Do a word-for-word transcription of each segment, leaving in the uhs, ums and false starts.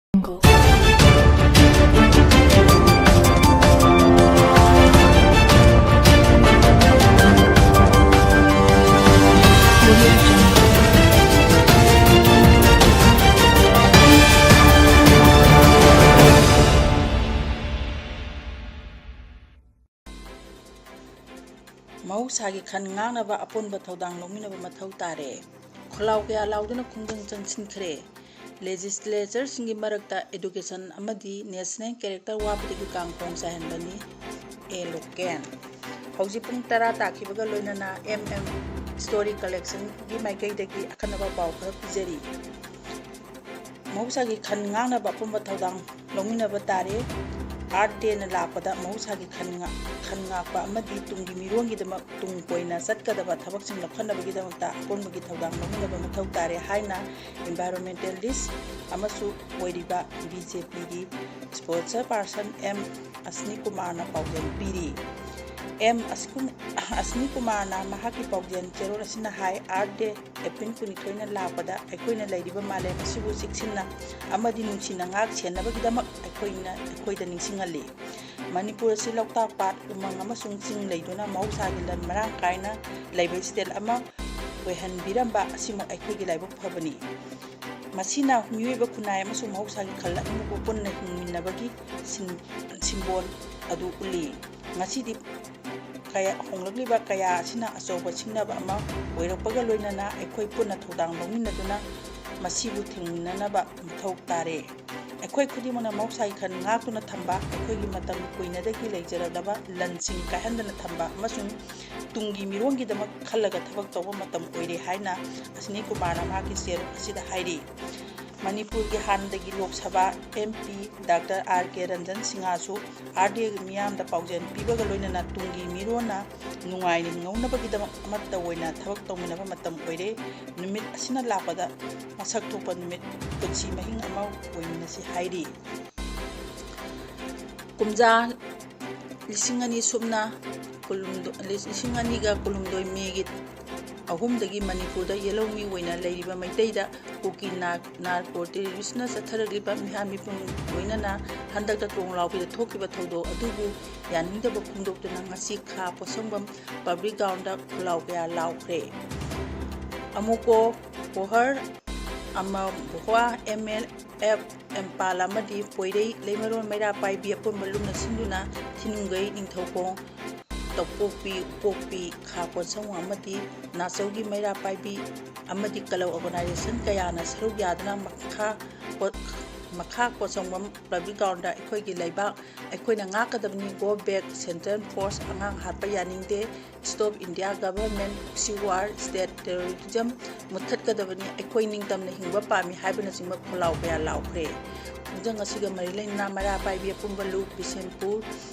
ꯃꯍꯧꯁꯥꯒꯤ ꯈꯟ ꯉꯥꯛꯅꯕ ꯑꯄꯨꯟꯕ ꯊꯧꯗꯥꯡ ꯂꯧꯃꯤꯟꯅꯕ ꯃꯊꯧ ꯇꯥꯔꯦ꯫ ꯈꯣꯜꯂꯥꯎ ꯀꯌꯥ ꯂꯥꯎꯗꯨꯅ ꯈꯣꯡꯖꯪ ꯆꯪꯁꯤꯟꯈ꯭ꯔꯦ꯫ ꯂꯦꯖꯤꯁꯂꯦꯆꯔꯁꯤꯡꯒꯤ ꯃꯔꯛꯇ education ꯑꯃꯗꯤ national character ꯋꯥꯠꯄꯗꯒꯤ ꯀꯥꯡꯈꯣꯡ ꯆꯥꯏꯍꯟꯕꯅꯤ꯫ ꯑꯦ ꯂꯣꯀꯦꯟ꯫ ꯍꯧꯖꯤꯛ ꯄꯨꯡ ꯇꯔꯥ ꯇꯥꯈꯤꯕꯒ ꯂꯣꯏꯅꯅ M M Story Collectionꯒꯤ ꯃꯥꯏꯀꯩꯗꯒꯤ ꯑꯈꯟꯅꯕ ꯄꯥꯎ ꯈꯔ ꯄꯤꯖꯔꯤ꯫ ꯃꯍꯧꯁꯥꯒꯤ ꯈꯟ ꯉꯥꯛꯅꯕ ꯑꯄꯨꯟꯕ ꯊꯧꯗꯥꯡ ꯂꯧꯃꯤꯟꯅꯕ ꯇꯥꯔꯦ꯫ Earth Dayꯅ ꯂꯥꯛꯄꯗ ꯃꯍꯧꯁꯥꯒꯤ ꯈꯟ ꯉꯥ-, ꯈꯟ ꯉꯥꯛꯄ ꯑꯃꯗꯤ ꯇꯨꯡꯒꯤ ꯃꯤꯔꯣꯟꯒꯤꯗꯃꯛ ꯇꯨꯡ ꯀꯣꯏꯅ ꯆꯠꯀꯗꯕ ꯊꯕꯛꯁꯤꯡ ꯂꯧꯈꯠꯅꯕꯒꯤꯗꯃꯛꯇ ꯑꯄꯨꯟꯕꯒꯤ ꯊꯧꯗꯥꯡ ꯂꯧꯃꯤꯟꯅꯕ ꯃꯊꯧ ꯇꯥꯔꯦ ꯍꯥꯏꯅ environmentalist ꯑꯃꯁꯨ ꯑꯣꯏꯔꯤꯕ BJPꯒꯤ spokesperson M ꯑꯁꯅꯤ ꯀꯨꯃꯥꯔꯅ ꯄꯥꯎꯖꯦꯜ ꯄꯤꯔꯤ꯫ M ꯑꯁꯀꯨꯝ-, ꯑꯁꯅꯤ ꯀꯨꯃꯥꯔꯅ ꯃꯍꯥꯛꯀꯤ ꯄꯥꯎꯖꯦꯜ ꯆꯦꯔꯣꯜ ꯑꯁꯤꯅ ꯍꯥꯏ, Earth Day April ꯀꯨꯟꯅꯤꯊꯣꯏꯅ ꯂꯥꯛꯄꯗ ꯑꯩꯈꯣꯏꯅ ꯂꯩꯔꯤꯕ ꯃꯥꯂꯦꯝ ꯑꯁꯤꯕꯨ ꯆꯦꯛꯁꯤꯟꯅ ꯑꯃꯗꯤ ꯅꯨꯡꯁꯤꯅ ꯉꯥꯛ ꯁꯦꯟꯅꯕꯒꯤꯗꯃꯛ ꯑꯩꯈꯣꯏꯅ, ꯑꯩꯈꯣꯏꯗ ꯅꯤꯡꯁꯤꯡꯍꯜꯂꯤ꯫ ꯃꯅꯤꯄꯨꯔ ꯑꯁꯤ ꯂꯣꯛꯇꯥꯛ ꯄꯥꯠ, ꯎꯃꯪ ꯑꯃꯁꯨꯡ ꯆꯤꯡ ꯂꯩꯗꯨꯅ ꯃꯍꯧꯁꯥꯒꯤ ꯂꯟ ꯃꯔꯥꯡ ꯀꯥꯏꯅ ꯂꯩꯕ state ꯑꯃ ꯑꯣꯏꯍꯟꯕꯤꯔꯝꯕ ꯑꯁꯤꯃꯛ ꯑꯩꯈꯣꯏꯒꯤ ꯂꯥꯏꯕꯛ ꯐꯕꯅꯤ꯫ ꯃꯁꯤꯅ ꯃꯤꯑꯣꯏꯕ ꯈꯨꯟꯅꯥꯏ ꯑꯃꯁꯨꯡ ꯃꯍꯧꯁꯥꯒꯤ ꯈꯜ ꯑꯅꯤꯃꯛꯄꯨ ꯄꯨꯟꯅ ꯍꯤꯡꯃꯤꯟꯅꯕꯒꯤ ꯁꯤꯝ-, symbol ꯑꯗꯨ ꯎꯠꯂꯤ꯫ ꯉꯁꯤꯗꯤ ꯀꯌꯥ, ꯍꯣꯡꯂꯛꯂꯤꯕ ꯀꯌꯥ ꯑꯁꯤꯅ ꯑꯆꯧꯕ ꯁꯤꯡꯅꯕ ꯑꯃ ꯑꯣꯏꯔꯛꯄꯒ ꯂꯣꯏꯅꯅ ꯑꯩꯈꯣꯏ ꯄꯨꯟꯅ ꯊꯧꯗꯥꯡ ꯂꯧꯃꯤꯟꯅꯗꯨꯅ ꯃꯁꯤꯕꯨ ꯊꯤꯡꯅꯅꯕ ꯃꯊꯧ ꯇꯥꯔꯦ꯫ ꯑꯩꯈꯣꯏ ꯈꯨꯗꯤꯡꯃꯛꯅ ꯃꯍꯧꯁꯥꯒꯤ ꯈꯟ ꯉꯥꯛꯇꯨꯅ ꯊꯝꯕ, ꯑꯩꯈꯣꯏꯒꯤ ꯃꯇꯝ ꯀꯨꯏꯅꯗꯒꯤ ꯂꯩꯖꯔꯛꯂꯕ ꯂꯟꯁꯤꯡ ꯀꯥꯏꯍꯟꯗꯅ ꯊꯝꯕ ꯑꯃꯁꯨꯡ ꯇꯨꯡꯒꯤ ꯃꯤꯔꯣꯟꯒꯤꯗꯃꯛ ꯈꯜꯂꯒ ꯊꯕꯛ ꯇꯧꯕ ꯃꯇꯝ ꯑꯣꯏꯔꯦ ꯍꯥꯏꯅ ꯑꯁꯅꯤ ꯀꯨꯃꯥꯔꯅ ꯃꯍꯥꯛꯀꯤ ꯆꯦꯔꯣꯜ ꯑꯁꯤꯗ ꯍꯥꯏꯔꯤ꯫ ꯃꯅꯤꯄꯨꯔꯒꯤ ꯍꯥꯟꯅꯗꯒꯤ Lok Sabha MP Doctor R K Ranjan ꯁꯤꯡꯍꯁꯨ Earth Dayꯒꯤ ꯃꯤꯌꯥꯝꯗ ꯄꯥꯎꯖꯦꯜ ꯄꯤꯕꯒ ꯂꯣꯏꯅꯅ ꯇꯨꯡꯒꯤ ꯃꯤꯔꯣꯟꯅ ꯅꯨꯡꯉꯥꯏꯅ ꯍꯤꯡꯍꯧꯅꯕꯒꯤꯗꯃꯛ ꯑꯃꯠꯇ ꯑꯣꯏꯅ ꯊꯕꯛ ꯇꯧꯃꯤꯟꯅꯕ ꯃꯇꯝ ꯑꯣꯏꯔꯦ꯫ ꯅꯨꯃꯤꯠ ꯑꯁꯤꯅ ꯂꯥꯛꯄꯗ ꯃꯁꯛ ꯊꯣꯛꯄ ꯅꯨꯃꯤꯠ, ꯄꯨꯟꯁꯤ ꯃꯍꯤꯡ ꯑꯃ ꯑꯣꯏꯃꯤꯟꯅꯁꯤ ꯍꯥꯏꯔꯤ꯫ ꯀꯨꯝꯖꯥ ꯂꯤꯁꯤꯡ ꯑꯅꯤ ꯁꯨꯞꯅ ꯀꯨꯟꯍꯨꯝꯗꯣꯏ, ꯂꯤꯁꯤꯡ ꯑꯅꯤꯒ ꯀꯨꯟꯍꯨꯝꯗꯣꯏ Mayꯒꯤ ꯑꯍꯨꯝꯗꯒꯤ ꯃꯅꯤꯄꯨꯔꯗ ꯌꯦꯜꯍꯧꯃꯤ ꯑꯣꯏꯅ ꯂꯩꯔꯤꯕ ꯃꯩꯇꯩꯗ ꯀꯨꯀꯤ ꯅꯥꯔꯀꯣ ꯇꯦꯔꯣꯔꯤꯁꯅ ꯆꯠꯊꯔꯛꯂꯤꯕ ꯃꯤꯍꯥꯠ ꯃꯤꯄꯨꯟ ꯂꯣꯏꯅꯅ ꯍꯟꯗꯛꯇ ꯇ꯭ꯔꯣꯡꯂꯥꯎꯕꯤꯗ ꯊꯣꯛꯈꯤꯕ ꯊꯧꯗꯣꯛ ꯑꯗꯨꯕꯨ ꯌꯥꯅꯤꯡꯗꯕ ꯐꯣꯡꯗꯣꯛꯇꯨꯅ ꯉꯁꯤ ꯈꯥ ꯄꯣꯠꯁꯪꯕꯝ ꯄꯕ꯭ꯂꯤꯛ ꯒ꯭ꯔꯥꯎꯟꯗ ꯈꯣꯜꯂꯥꯎ ꯀꯌꯥ ꯂꯥꯎꯈ꯭ꯔꯦ꯫ ꯑꯃꯨꯀꯣ ꯀꯣꯍꯔ ꯑꯃꯕꯣꯍꯥ ꯑꯦꯝ ꯑꯦꯜ ꯑꯦꯐ ꯑꯦꯝꯄꯥꯜ ꯑꯃꯗꯤ ꯄꯣꯏꯔꯩ ꯂꯩꯃꯔꯣꯟ ꯃꯩꯔꯥ ꯄꯥꯏꯕꯤ ꯑꯄꯨꯟꯕ ꯂꯨꯝꯅ ꯁꯤꯟꯗꯨꯅ ꯊꯤꯅꯨꯡꯒꯩ ꯅꯤꯡꯊꯧꯈꯣꯡ ꯇꯧꯄꯣꯛꯄꯤ, ꯎꯄꯣꯛꯄꯤ, ꯈꯥ ꯄꯣꯠꯁꯪꯕꯝ ꯑꯃꯗꯤ ꯅꯥꯆꯧꯒꯤ ꯃꯩꯔꯥ ꯄꯥꯏꯕꯤ ꯑꯃꯗꯤ ꯀꯂꯕ ꯑꯣꯔꯒꯅꯥꯏꯖꯦꯁꯟ ꯀꯌꯥꯅ ꯁꯔꯨꯛ ꯌꯥꯗꯨꯅ ꯃꯈꯥ ꯄꯣꯠ-, ꯃꯈꯥ ꯄꯣꯠꯁꯪꯕꯝ ꯄꯕ꯭ꯂꯤꯛ ꯒ꯭ꯔꯥꯎꯟꯗ ꯑꯩꯈꯣꯏꯒꯤ ꯂꯩꯕꯥꯛ ꯑꯩꯈꯣꯏꯅ ꯉꯥꯛꯀꯗꯕꯅꯤ, Go Back, Central Force ꯑꯉꯥꯡ ꯍꯥꯠꯄ ꯌꯥꯅꯤꯡꯗꯦ, Stop India Government Proxy War, State Terrorism ꯃꯨꯠꯊꯠꯀꯗꯕꯅꯤ, ꯑꯩꯈꯣꯏ ꯅꯤꯡꯇꯝꯅ ꯍꯤꯡꯕ ꯄꯥꯝꯃꯤ ꯍꯥꯏꯕꯅꯆꯤꯡꯕ ꯈꯣꯜꯂꯥꯎ ꯀꯌꯥ ꯂꯥꯎꯈ꯭ꯔꯦ꯫ ꯈꯣꯡꯖꯪ ꯑꯁꯤꯒ ꯃꯔꯤ ꯂꯩꯅꯅ ꯃꯩꯔꯥ ꯄꯥꯏꯕꯤ ꯑꯄꯨꯟꯕ ꯂꯨꯞ ꯕꯤꯁꯦꯝꯄꯨꯔ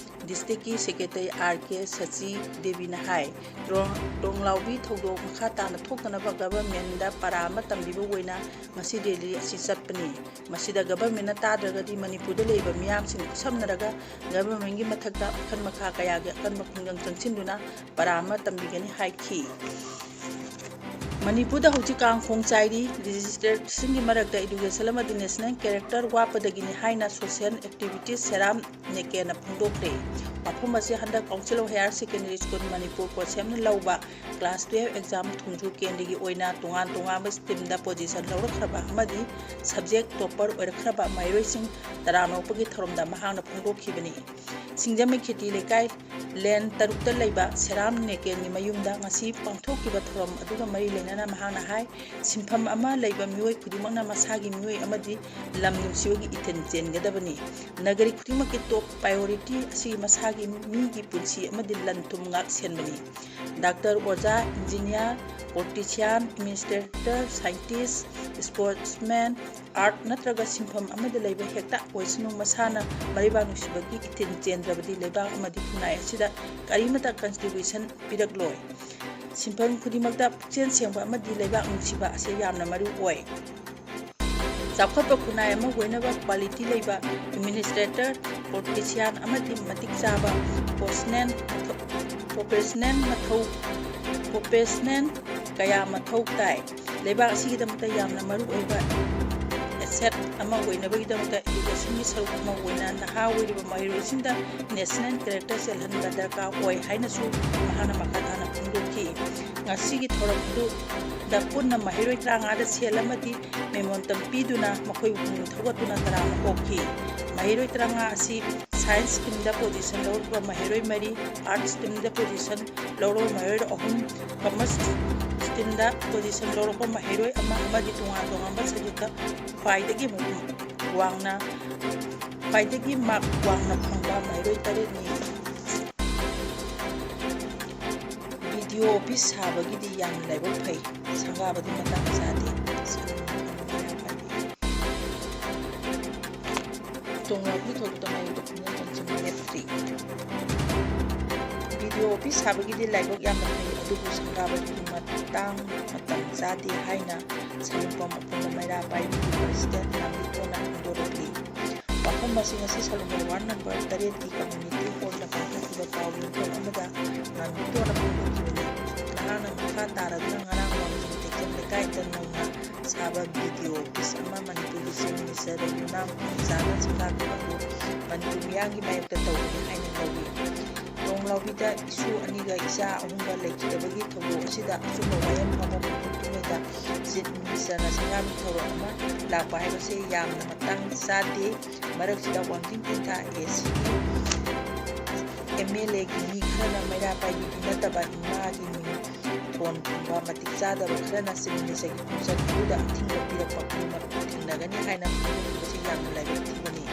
ꯗꯤꯁꯇ꯭ꯔꯤꯛꯀꯤ ꯁꯦꯀ꯭ꯔꯦꯇꯔꯤ ꯑꯥꯔ ꯀꯦ ꯁꯆꯤ ꯗꯦꯕꯤꯅ ꯍꯥꯏ, ꯇ꯭ꯔꯣꯡ-, ꯇ꯭ꯔꯣꯡꯂꯥꯎꯕꯤ ꯊꯧꯗꯣꯛ ꯃꯈꯥ ꯇꯥꯅ ꯊꯣꯛꯇꯅꯕ ꯒꯚꯔꯟꯃꯦꯟꯗ ꯄꯔꯥ ꯑꯃ ꯇꯝꯕꯤꯕ ꯑꯣꯏꯅ ꯉꯁꯤ ꯔꯦꯂꯤ ꯑꯁꯤ ꯆꯠꯄꯅꯤ꯫ ꯃꯁꯤꯗ ꯒꯚꯔꯟꯃꯦꯟꯅ ꯇꯥꯗ꯭ꯔꯒꯗꯤ ꯃꯅꯤꯄꯨꯔꯗ ꯂꯩꯔꯤꯕ ꯃꯤꯌꯥꯝꯁꯤꯡ ꯈꯨꯠꯁꯝꯅꯔꯒ ꯒꯚꯔꯟꯃꯦꯟꯒꯤ ꯃꯊꯛꯇ ꯃꯈꯜ ꯃꯈꯥ ꯀꯌꯥꯒꯤ ꯑꯀꯟꯕ ꯈꯣꯡꯖꯪ ꯆꯪꯁꯤꯟꯗꯨꯅ ꯄꯔꯥ ꯑꯃ ꯇꯝꯕꯤꯒꯅꯤ ꯍꯥꯏꯈꯤ꯫ ꯃꯅꯤꯄꯨꯔꯗ ꯍꯧꯖꯤꯛ ꯀꯥꯡ ꯈꯣꯡ ꯆꯥꯏꯔꯤ꯫ ꯔꯦꯖꯤꯁꯇꯔꯁꯤꯡꯒꯤ ꯃꯔꯛꯇ ꯏꯗꯨꯀꯦꯁꯟ ꯑꯃꯗꯤ ꯅꯦꯁꯅꯦꯜ ꯀꯦꯔꯦꯛꯇꯔ ꯋꯥꯠꯄꯗꯒꯤꯅꯤ ꯍꯥꯏꯅ ꯁꯣꯁꯤꯌꯦꯜ ꯑꯦꯛꯇꯤꯚꯤꯁꯇꯤꯁ ꯁꯦꯔꯥꯝ ꯅꯦꯀꯦꯅ ꯐꯣꯡꯗꯣꯛꯈ꯭ꯔꯦ꯫ ꯋꯥꯐꯝ ꯑꯁꯤ ꯍꯟꯗꯛ Council of Higher Secondary School Manipur ꯀꯣꯟꯁꯦꯞꯅ ꯂꯧꯕ ꯀ꯭ꯂꯥꯁ ꯇꯨꯌꯦꯜꯐ ꯑꯦꯛꯖꯥꯝ ꯊꯣꯡꯖꯨ ꯀꯦꯟꯗ꯭ꯔꯒꯤ ꯑꯣꯏꯅ ꯇꯣꯉꯥꯟ ꯇꯣꯉꯥꯟꯕ ꯁ꯭ꯇ꯭ꯔꯤꯝꯗ ꯄꯣꯖꯤꯁꯟ ꯂꯧꯔꯛꯈ꯭ꯔꯕ ꯑꯃꯗꯤ ꯁꯕꯖꯦꯛ ꯇꯣꯞꯄꯔ ꯑꯣꯏꯔꯛꯈ꯭ꯔꯕ ꯃꯍꯩꯔꯣꯏꯁꯤꯡ ꯇꯔꯥꯝꯅ ꯑꯣꯛꯄꯒꯤ ꯊꯧꯔꯝꯗ ꯃꯍꯥꯛꯅ ꯐꯣꯡꯗꯣꯛꯈꯤꯕꯅꯤ꯫ ꯁꯤꯡꯖꯃꯩ ꯈꯦꯇꯤ ꯂꯩꯀꯥꯏ ꯂꯦꯟ ꯇꯔꯨꯛꯇ ꯂꯩꯕ ꯁꯦꯔꯥꯝ ꯅꯦꯀꯦꯟꯒꯤ ꯃꯌꯨꯝꯗ ꯉꯁꯤ ꯄꯥꯡꯊꯣꯛꯈꯤꯕ ꯊꯧꯔꯝ ꯑꯗꯨꯒ ꯃꯔꯤ ꯂꯩꯅꯅ ꯃꯍꯥꯛꯅ ꯍꯥꯏ, ꯁꯤꯟꯐꯝ ꯑꯃ ꯂꯩꯕ ꯃꯤꯑꯣꯏ ꯈꯨꯗꯤꯡꯃꯛꯅ ꯃꯁꯥꯒꯤ ꯃꯤꯑꯣꯏ ꯑꯃꯗꯤ ꯂꯝ ꯅꯨꯡꯁꯤꯕꯒꯤ ꯏꯊꯤꯜ ꯆꯦꯟꯒꯗꯕꯅꯤ꯫ ꯅꯒꯔꯤꯛ ꯈꯨꯗꯤꯡꯃꯛꯀꯤ ꯇꯣꯞ ꯄ꯭ꯔꯥꯏꯌꯣꯔꯤꯇꯤ ꯑꯁꯤ ꯃꯁꯥꯒꯤ ꯃꯤꯒꯤ ꯄꯨꯟꯁꯤ ꯑꯃꯗꯤ ꯂꯟ ꯊꯨꯝ ꯉꯥꯛ ꯁꯦꯟꯕꯅꯤ꯫ ꯗꯥꯛꯇꯔ, ꯑꯣꯖꯥ, engineer, politician, administrator, scientist, sportsmen, art ꯅꯠꯇ꯭ꯔꯒ ꯁꯤꯟꯐꯝ ꯑꯃꯗ ꯂꯩꯕ ꯍꯦꯛꯇ ꯑꯣꯏꯁꯅꯨ, ꯃꯁꯥꯅ ꯃꯔꯩꯕꯥꯛ ꯅꯨꯡꯁꯤꯕꯒꯤ ꯏꯊꯤꯜ ꯆꯦꯟꯗ꯭ꯔꯕꯗꯤ ꯂꯩꯕꯥꯛ ꯑꯃꯗꯤ ꯈꯨꯟꯅꯥꯏ ꯑꯁꯤꯗ ꯀꯔꯤꯃꯠꯇ ꯀꯟꯇ꯭ꯔꯤꯕ꯭ꯌꯨꯁꯟ ꯄꯤꯔꯛꯂꯣꯏ꯫ ꯁꯤꯟꯐꯝ ꯈꯨꯗꯤꯡꯃꯛꯇ ꯄꯨꯛꯆꯦꯜ ꯁꯦꯡꯕ ꯑꯃꯗꯤ ꯂꯩꯕꯥꯛ ꯅꯨꯡꯁꯤꯕ ꯑꯁꯤ ꯌꯥꯝꯅ ꯃꯔꯨ ꯑꯣꯏ꯫ ꯆꯥꯎꯈꯠꯄ ꯈꯨꯟꯅꯥꯏ ꯑꯃ ꯑꯣꯏꯅꯕ ꯀ꯭ꯋꯥꯂꯤꯇꯤ ꯂꯩꯕ ꯑꯦꯗꯃꯤꯅꯤꯁꯇ꯭ꯔꯦꯇꯔ, ꯄꯣꯂꯤꯇꯤꯁꯤꯌꯥꯟ ꯑꯃꯗꯤ ꯃꯇꯤꯛ ꯆꯥꯕ ꯄ꯭ꯔꯣꯐꯦꯁꯅꯦꯜ ꯃꯊꯧ-, ꯄ꯭ꯔꯣꯐꯦꯁꯅꯦꯜ ꯃꯊꯧ, ꯄ꯭ꯔꯣꯐꯦꯁꯅꯦꯜ ꯀꯌꯥ ꯃꯊꯧ ꯇꯥꯏ꯫ ꯂꯩꯕꯥꯛ ꯑꯁꯤꯒꯤꯗꯃꯛꯇ ꯌꯥꯝꯅ ꯃꯔꯨ ꯑꯣꯏꯕ asset ꯑꯃ ꯑꯣꯏꯅꯕꯒꯤꯗꯃꯛꯇ educationꯒꯤ ꯁꯔꯨꯛ ꯑꯃ ꯑꯣꯏꯅ ꯅꯍꯥ ꯑꯣꯏꯔꯤꯕ ꯃꯍꯩꯔꯣꯏꯁꯤꯡꯗ national character ꯆꯦꯜꯍꯟꯕ ꯗꯔꯀꯥꯔ ꯑꯣꯏ ꯍꯥꯏꯅꯁꯨ ꯃꯍꯥꯛꯅ ꯃꯈꯥ ꯇꯥꯅ ꯐꯣꯡꯗꯣꯛꯈꯤ꯫ ꯉꯁꯤꯒꯤ ꯊꯧꯔꯝ ꯑꯗꯨꯗ ꯄꯨꯟꯅ ꯃꯍꯩꯔꯣꯏ ꯇꯔꯥꯃꯉꯥꯗ ꯁꯦꯜ ꯑꯃꯗꯤ memorandum ꯄꯤꯗꯨꯅ ꯃꯈꯣꯏꯕꯨ ꯄꯨꯛꯅꯤꯡ ꯊꯧꯒꯠꯇꯨꯅ ꯇꯔꯥꯝꯅ ꯑꯣꯛꯈꯤ꯫ ꯃꯍꯩꯔꯣꯏ ꯇꯔꯥꯃꯉꯥ ꯑꯁꯤ science streamꯗ position ꯂꯧꯔꯛꯄ ꯃꯍꯩꯔꯣꯏ ꯃꯔꯤ, arts streamꯗ position ꯂꯧꯔꯛꯄ ꯃꯍꯩꯔꯣꯏ ꯑꯍꯨꯝ, commerce streamꯗ position ꯂꯧꯔꯛꯄ ꯃꯍꯩꯔꯣꯏ ꯑꯃ ꯑꯃꯗꯤ ꯇꯣꯉꯥꯟ ꯇꯣꯉꯥꯟꯕ subjectꯇ ꯈ꯭ꯋꯥꯏꯗꯒꯤ ꯋꯥꯡꯅ, ꯈ꯭ꯋꯥꯏꯗꯒꯤ mark ꯋꯥꯡꯅ ꯐꯪꯕ ꯃꯍꯩꯔꯣꯏ ꯇꯔꯦꯠꯅꯤ꯫ BDO office ꯁꯥꯕꯒꯤꯗꯤ ꯌꯥꯝꯅ ꯂꯥꯏꯕꯛ ꯐꯩ꯫ ꯁꯪꯒꯥꯕꯗꯤ ꯃꯇꯥꯡ ꯆꯥꯗꯦ꯫ ꯁꯟ ꯃꯈꯣꯡ ꯃꯌꯥ ꯄꯥꯏꯕꯤ꯫ ꯇꯣꯡꯂꯥꯎꯕꯤ ꯊꯧꯗꯣꯛꯇ ꯃꯥꯌꯣꯛꯇ ꯄꯨꯛꯅꯤꯡ ꯆꯪꯁꯤꯟꯕ ꯂꯦꯞꯇ꯭ꯔꯤ꯫ BDO office ꯁꯥꯕꯒꯤꯗꯤ ꯂꯥꯏꯕꯛ ꯌꯥꯝꯅ ꯐꯩ, ꯑꯗꯨꯕꯨ ꯁꯪꯒꯥꯕꯗꯨꯒꯤ ꯃꯇꯥꯡ ꯃꯇꯝ ꯆꯥꯗꯦ ꯍꯥꯏꯅ ꯁꯂꯨꯡꯐꯝ ꯑꯄꯨꯟꯕ ꯃꯩꯔꯥ ꯄꯥꯏꯕꯤꯒꯤ president ꯂꯥꯡꯕꯤꯊꯣꯟꯅ ꯐꯣꯡꯗꯣꯔꯛꯂꯤ꯫ ꯋꯥꯐꯝ ꯑꯁꯤ ꯉꯁꯤ ꯁꯂꯨꯡꯐꯝ ward number ꯇꯔꯦꯠꯀꯤ community hallꯗ ꯄꯥꯡꯊꯣꯛꯈꯤꯕ ꯄꯥꯎ ꯌꯦꯡꯐꯝ ꯑꯃꯗ ꯂꯥꯡꯕꯤꯊꯣꯟꯅ ꯐꯣꯡꯗꯣꯛꯈꯤꯕꯅꯤ꯫ ꯃꯍꯥꯛꯅ ꯃꯈꯥ ꯇꯥꯔꯗꯨꯅ ꯉꯔꯥꯡ ꯋꯥꯡꯖꯤꯡ ꯇꯦꯛꯆꯝ ꯂꯩꯀꯥꯏꯗ ꯅꯧꯅ ꯁꯥꯕ BDO office ꯑꯃ ꯃꯅꯤꯄꯨꯔꯒꯤ chief ministerꯗ ꯌꯨꯝꯅꯥꯝ ꯈꯣꯡꯖꯥꯅ ꯁꯪꯒꯥꯈꯤꯕ ꯑꯗꯨ ꯃꯅꯤꯄꯨꯔ ꯃꯤꯌꯥꯝꯒꯤ ꯃꯥꯌꯣꯛꯇ ꯇꯧꯕꯅꯤ ꯍꯥꯏꯅ ꯂꯧꯏ꯫ ꯇꯣꯡꯂꯥꯎꯕꯤꯗ ꯏꯁꯨ ꯑꯅꯤꯒ ꯏꯆꯥ ꯑꯍꯨꯝꯒ ꯂꯩꯈꯤꯗꯕꯒꯤ ꯊꯧꯗꯣꯛ ꯑꯁꯤꯗ ꯑꯆꯨꯝꯕ ꯋꯥꯌꯦꯜ ꯐꯥꯎꯕ ꯄꯨꯊꯣꯛꯇ꯭ꯔꯤꯉꯩꯗ chief ministerꯅ ꯁꯪꯒꯥꯕꯒꯤ ꯊꯧꯔꯝ ꯑꯃ ꯂꯥꯛꯄ ꯍꯥꯏꯕꯁꯤ ꯌꯥꯝꯅ ꯃꯇꯥꯡ ꯆꯥꯗꯦ꯫ ꯃꯔꯛꯁꯤꯗ ꯋꯥꯡꯖꯤꯡ ꯇꯦꯟꯊꯥ ACꯒꯤ MLAꯒꯤ ꯃꯤ ꯈꯔꯅ ꯃꯩꯔꯥ ꯄꯥꯏꯕꯤꯗꯤ ꯅꯠꯇꯕ ꯏꯃꯥꯒꯤ ꯃꯤꯡ ꯊꯣꯟ ꯐꯪꯕ ꯃꯇꯤꯛ ꯆꯥꯗꯕ ꯈꯔꯅ chief ministerꯒꯤ ꯈꯣꯡꯆꯠ ꯑꯗꯨꯗ ꯑꯊꯤꯡꯕ ꯄꯤꯔꯛꯄ ꯈꯨꯗꯤꯡꯃꯛ ꯊꯦꯡꯅꯒꯅꯤ ꯍꯥꯏꯅ ꯐꯣꯡꯗꯣꯛꯈꯤꯕꯁꯤ ꯌꯥꯝꯅ ꯂꯥꯏꯕꯛ ꯊꯤꯕꯅꯤ꯫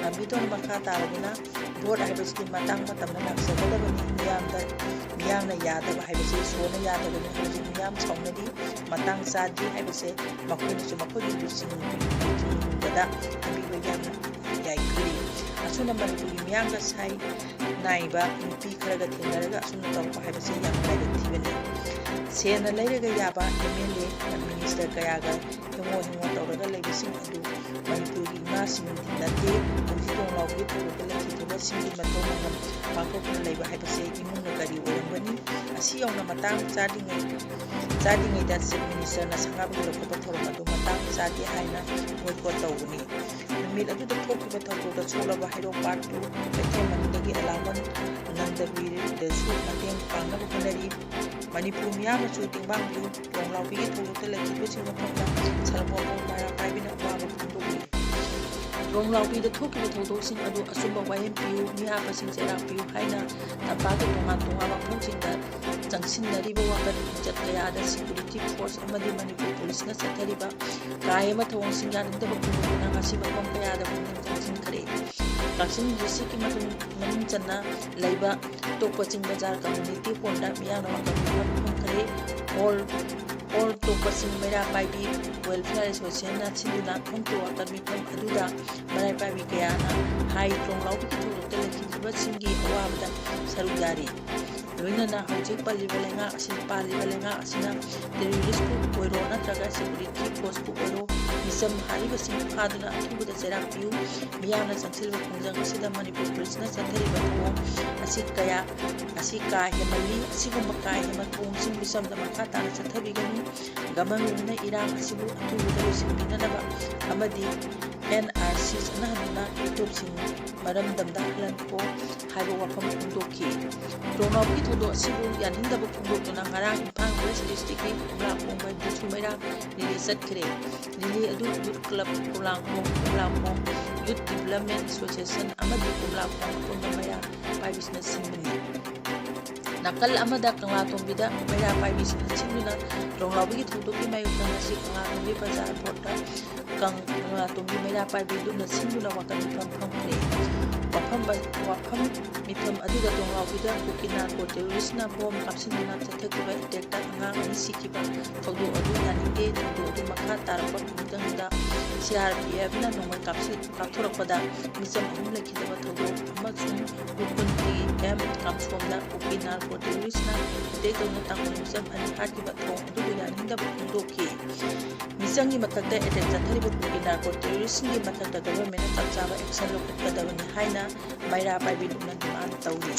ꯂꯥꯡꯕꯤꯊꯣꯟꯅ ꯃꯈꯥ ꯇꯥꯔꯗꯨꯅ, vote ꯍꯥꯏꯕꯁꯤꯗꯤ ꯃꯇꯥꯡ ꯃꯇꯝꯗ ꯂꯥꯛꯆꯒꯗꯕꯅꯤ, ꯃꯤꯌꯥꯝꯗ, ꯃꯤꯌꯥꯝꯅ ꯌꯥꯗꯕ ꯍꯥꯏꯕꯁꯤ ꯏꯁꯣꯔꯅ ꯌꯥꯗꯕꯅꯤ꯫ ꯍꯧꯖꯤꯛ ꯃꯤꯌꯥꯝ ꯁꯥꯎꯅꯔꯤ, ꯃꯇꯥꯡ ꯆꯥꯗ꯭ꯔꯤ ꯍꯥꯏꯕꯁꯦ ꯃꯈꯣꯏꯅꯁꯨ ꯃꯈꯣꯏꯒꯤ ꯂꯨꯆꯤꯡ-, ꯂꯨꯆꯤꯡꯕꯗ ꯍꯥꯏꯕꯤꯕ ꯌꯥꯝꯅ ꯌꯥꯏ ꯈꯜꯂꯤ꯫ ꯑꯁꯨꯝꯅ ꯃꯅꯤꯄꯨꯔꯒꯤ ꯃꯤꯌꯥꯝꯒ ꯁꯥꯏ ꯅꯥꯏꯕ ꯅꯨꯄꯤ ꯈꯔꯒ ꯊꯦꯡꯅꯔꯒ ꯑꯁꯨꯝꯅ ꯇꯧꯔꯛꯄ ꯍꯥꯏꯕꯁꯤ ꯌꯥꯝꯅ ꯂꯥꯏꯕꯛ ꯊꯤꯕꯅꯤ꯫ ꯁꯦꯟꯅ ꯂꯩꯔꯒ ꯌꯥꯕ MLA, minister ꯀꯌꯥꯒ ꯍꯦꯡꯉꯣ ꯍꯦꯡꯉꯣ ꯇꯧꯔꯒ ꯂꯩꯕꯁꯤꯡ ꯑꯗꯨ ꯃꯅꯤꯄꯨꯔꯒꯤ ꯏꯃꯥ ꯁꯤꯡꯗꯤ ꯅꯠꯇꯦ꯫ ꯍꯧꯖꯤꯛ ꯇꯣꯡꯂꯥꯎꯕꯤꯒꯤ ꯊꯧꯗꯣꯛꯇ ꯂꯩꯈꯤꯗ꯭ꯔꯕꯁꯤꯡꯒꯤ ꯃꯇꯧ ꯃꯉꯝ ꯄꯥꯡꯊꯣꯛꯇꯨꯅ ꯂꯩꯕ ꯍꯥꯏꯕꯁꯦ ꯏꯃꯨꯡꯅ ꯀꯔꯤ ꯑꯣꯏꯔꯝꯒꯅꯤ? ꯑꯁꯤ ꯌꯧꯅ ꯃꯇꯥꯡ ꯆꯥꯗ꯭ꯔꯤꯉꯩ-, ꯆꯥꯗ꯭ꯔꯤꯉꯩꯗ Chief Ministerꯅ ꯁꯪꯒꯥꯕꯒꯤ ꯂꯧꯈꯠꯄ ꯊꯧꯔꯝ ꯑꯗꯨ ꯃꯇꯥꯡ ꯆꯥꯗꯦ ꯍꯥꯏꯅ boycott ꯇꯧꯕꯅꯤ꯫ ꯅꯨꯃꯤꯠ ꯑꯗꯨꯗ ꯊꯣꯛꯈꯤꯕ ꯊꯧꯗꯣꯛꯇ ꯁꯣꯛꯂꯕ ꯍꯩꯔꯣꯛ Part Two ꯀꯩꯊꯦꯜ ꯃꯅꯨꯡꯗꯒꯤ ꯑꯂꯥꯡꯕꯝ ꯅꯟꯗꯕꯤꯔꯗꯁꯨ ꯃꯇꯦꯡ ꯄꯥꯡꯅꯕ ꯍꯣꯠꯅꯔꯤ꯫ ꯃꯅꯤꯄꯨꯔ ꯃꯤꯌꯥꯝꯅꯁꯨ ꯇꯦꯡꯕꯥꯡꯕꯤꯌꯨ꯫ ꯇꯣꯡꯂꯥꯎꯕꯤꯒꯤ ꯊꯧꯗꯣꯛꯇ ꯂꯩꯈꯤꯕꯁꯤꯡ ꯃꯐꯝꯗ ꯁꯔꯨꯛ ꯌꯥꯕ ꯃꯩꯔꯥ ꯄꯥꯏꯕꯤꯅ ꯑꯋꯥꯕ ꯐꯣꯡꯗꯣꯛꯂꯤ꯫ ꯇꯣꯡꯂꯥꯎꯕꯤꯗ ꯊꯣꯛꯈꯤꯕ ꯊꯧꯗꯣꯛꯁꯤꯡ ꯑꯗꯨ ꯑꯆꯨꯝꯕ ꯋꯥꯌꯦꯜ ꯄꯤꯌꯨ, ꯃꯤꯍꯥꯠꯄꯁꯤꯡ ꯆꯩꯔꯥꯛ ꯄꯤꯌꯨ ꯍꯥꯏꯅ ꯇꯝꯄꯥꯛꯀꯤ ꯇꯣꯉꯥꯟ ꯇꯣꯉꯥꯟꯕ ꯃꯐꯝꯁꯤꯡꯗ ꯆꯪꯁꯤꯟꯅꯔꯤꯕ ꯋꯥꯀꯠ ꯃꯤꯡꯆꯠ ꯀꯌꯥꯗ security force ꯑꯃꯗꯤ ꯃꯅꯤꯄꯨꯔ ꯄꯨꯂꯤꯁꯅ ꯆꯠꯊꯔꯤꯕ ꯀꯥ ꯍꯦꯟꯕ ꯊꯧꯑꯣꯡꯁꯤꯡ ꯌꯥꯅꯤꯡꯗꯕ ꯐꯣꯡꯗꯣꯛꯇꯨꯅ ꯉꯁꯤ ꯃꯐꯝ ꯀꯌꯥꯗ ꯄꯨꯛꯅꯤꯡ ꯆꯪꯁꯤꯟꯈ꯭ꯔꯦ꯫ ꯀꯛꯆꯤꯡ districtꯀꯤ ꯃꯅꯨꯡ, ꯃꯅꯨꯡ ꯆꯟꯅ ꯂꯩꯕ ꯇꯣꯛꯄ ꯆꯤꯡ ꯕꯖꯥꯔ community hallꯗ ꯃꯤꯌꯥꯝꯅ ꯋꯥꯀꯠ ꯃꯤꯐꯝ ꯐꯝꯈ꯭ꯔꯦ꯫ Hall, hall ꯇꯣꯛꯄ ꯆꯤꯡ ꯃꯩꯔꯥ ꯄꯥꯏꯕꯤ Welfare Associationꯅ ꯁꯤꯟꯗꯨꯅ ꯐꯣꯡꯗꯣꯛꯄ ꯋꯥꯀꯠ ꯃꯤꯐꯝ ꯑꯗꯨꯗ ꯃꯩꯔꯥ ꯄꯥꯏꯕꯤ ꯀꯌꯥꯅ ꯍꯥꯏ ꯇꯣꯡꯂꯥꯎꯕꯤꯒꯤ ꯊꯧꯗꯣꯛꯇ ꯂꯩꯈꯤꯗ꯭ꯔꯕꯁꯤꯡꯒꯤ ꯑꯋꯥꯕꯗ ꯁꯔꯨꯛ ꯌꯥꯔꯤ꯫ ꯂꯣꯏꯅꯅ ꯍꯧꯖꯤꯛ ꯄꯜꯂꯤꯕ ꯂꯩꯉꯥꯛ ꯑꯁꯤ, ꯄꯥꯜꯂꯤꯕ ꯂꯩꯉꯥꯛ ꯑꯁꯤꯅ terroristꯄꯨ ꯑꯣꯏꯔꯣ ꯅꯠꯇ꯭ꯔꯒ security forceꯄꯨ ꯑꯣꯏꯔꯣ ꯃꯤꯆꯝ ꯍꯥꯠꯂꯤꯕꯁꯤꯡ ꯐꯥꯗꯨꯅ ꯑꯊꯨꯕꯗ ꯆꯩꯔꯥꯛ ꯄꯤꯌꯨ꯫ ꯃꯤꯌꯥꯝꯅ ꯆꯪꯁꯤꯜꯂꯤꯕ ꯈꯣꯡꯖꯪ ꯑꯁꯤꯗ ꯃꯅꯤꯄꯨꯔ ꯄꯨꯂꯤꯁꯅ ꯆꯠꯊꯔꯤꯕ ꯊꯧꯑꯣꯡ ꯑꯁꯤ ꯀꯌꯥ, ꯑꯁꯤ ꯀꯥ ꯍꯦꯟꯃꯜꯂꯤ꯫ ꯑꯁꯤꯒꯨꯝꯕ ꯀꯥ ꯍꯦꯟꯕ ꯊꯧꯑꯣꯡꯁꯤꯡ ꯃꯤꯆꯝꯗ ꯃꯈꯥ ꯇꯥꯅ ꯆꯠꯊꯕꯤꯒꯅꯨ꯫ Governmentꯅ ꯏꯔꯥꯡ ꯑꯁꯤꯕꯨ ꯑꯊꯨꯕꯗ ꯂꯣꯏꯁꯤꯟꯕꯤꯅꯅꯕ ꯑꯃꯗꯤ NRC ꯆꯠꯅꯍꯟꯗꯨꯅ ꯃꯤꯇꯣꯞꯁꯤꯡ ꯃꯔꯝꯗꯝꯗ ꯍꯜꯍꯟꯈꯣ ꯍꯥꯏꯕ ꯋꯥꯐꯝ ꯐꯣꯡꯗꯣꯛꯈꯤ꯫ ꯇꯣꯡꯂꯥꯎꯕꯤꯒꯤ ꯊꯧꯗꯣꯛ ꯑꯁꯤꯕꯨ ꯌꯥꯅꯤꯡꯗꯕ ꯐꯣꯡꯗꯣꯛꯇꯨꯅ ꯉꯔꯥꯡ ꯏꯝꯐꯥꯜ West Districtꯀꯤ ꯀꯣꯝꯂꯥꯈꯣꯡ ꯕꯟꯗꯁꯨ ꯃꯩꯔꯥ rally ꯆꯠꯈ꯭ꯔꯦ꯫ Rally ꯑꯗꯨ Youth Club ꯀꯣꯝꯂꯥꯈꯣꯡ, ꯀꯣꯝꯂꯥꯈꯣꯡ Youth Development Association ꯑꯃꯗꯤ ꯀꯣꯝꯂꯥꯈꯣꯡ ꯑꯄꯨꯟꯕ ꯃꯩꯔꯥ ꯄꯥꯏꯕꯤꯁꯤꯡꯅ ꯁꯤꯟꯕꯅꯤ꯫ ꯅꯥꯀꯜ ꯑꯃꯗ ꯀꯪꯂꯥꯇꯣꯡꯕꯤꯗ ꯃꯩꯔꯥ ꯄꯥꯏꯕꯤꯁꯤꯡꯅ ꯁꯤꯟꯗꯨꯅ ꯇꯣꯡꯂꯥꯎꯕꯤꯒꯤ ꯊꯧꯗꯣꯛꯀꯤ ꯃꯥꯌꯣꯛꯇ ꯉꯁꯤ ꯀꯪꯂꯥꯇꯣꯡꯕꯤ ꯕꯖꯥꯔ ꯕꯣꯔꯗꯇ ꯀꯪ-, ꯀꯪꯂꯥꯇꯣꯡꯕꯤ ꯃꯩꯔꯥ ꯄꯥꯏꯕꯤ ꯂꯨꯞꯅ ꯁꯤꯟꯗꯨꯅ ꯋꯥꯀꯠ ꯃꯤꯐꯝ ꯐꯝꯈ꯭ꯔꯦ꯫ ꯋꯥꯐꯝ ꯕ-, ꯋꯥꯐꯝ ꯃꯤꯐꯝ ꯑꯗꯨꯗ ꯇꯣꯡꯂꯥꯎꯕꯤꯗ ꯀꯨꯀꯤ narco terroristꯅ bomb ꯀꯥꯞꯁꯤꯟꯗꯨꯅ ꯆꯠꯊꯈꯤꯕ attackꯇ ꯑꯉꯥꯡ ꯑꯅꯤ ꯁꯤꯈꯤꯕ ꯊꯧꯗꯣꯛ ꯑꯗꯨ ꯌꯥꯅꯤꯡꯗꯦ꯫ ꯊꯧꯗꯣꯛ ꯑꯗꯨ ꯃꯈꯥ ꯇꯥꯔꯛꯄ ꯈꯣꯡꯖꯪꯗ CRPFꯅ ꯅꯣꯡꯃꯩ ꯀꯥꯞꯁꯤ-, ꯀꯥꯞꯊꯣꯔꯛꯄꯗ ꯃꯤꯆꯝ ꯑꯍꯨꯝ ꯂꯩꯈꯤꯗꯕ ꯊꯧꯗꯣꯛ ꯑꯃꯁꯨꯡ ꯎꯈ꯭ꯔꯨꯜꯒꯤ M ꯀꯥꯝꯁꯣꯝꯗ ꯀꯨꯀꯤ narco terroristꯅ attack ꯇꯧꯗꯨꯅ ꯇꯥꯡꯈꯨꯜ ꯃꯤꯆꯝ ꯑꯅꯤ ꯍꯥꯠꯈꯤꯕ ꯊꯧꯑꯣꯡ ꯑꯗꯨꯕꯨ ꯌꯥꯅꯤꯡꯗꯕ ꯐꯣꯡꯗꯣꯛꯈꯤ꯫ ꯃꯤ-, ꯃꯤꯆꯪꯒꯤ ꯃꯊꯛꯇ ꯑꯦꯇꯦꯛ ꯆꯠꯊꯔꯤꯕ ꯀꯨꯀꯤ ꯅꯥꯔꯀꯣ ꯇꯦꯔꯣꯔꯤꯁꯁꯤꯡꯒꯤ ꯃꯊꯛꯇ ꯒꯚꯔꯟꯃꯦꯟꯅ ꯆꯞ ꯆꯥꯕ ꯑꯦꯛꯁꯟ ꯂꯧꯈꯠꯀꯗꯕꯅꯤ ꯍꯥꯏꯅ ꯃꯩꯔꯥ ꯄꯥꯏꯕꯤ ꯂꯨꯞꯅ ꯗꯤꯃꯥꯟ ꯇꯧꯔꯤ꯫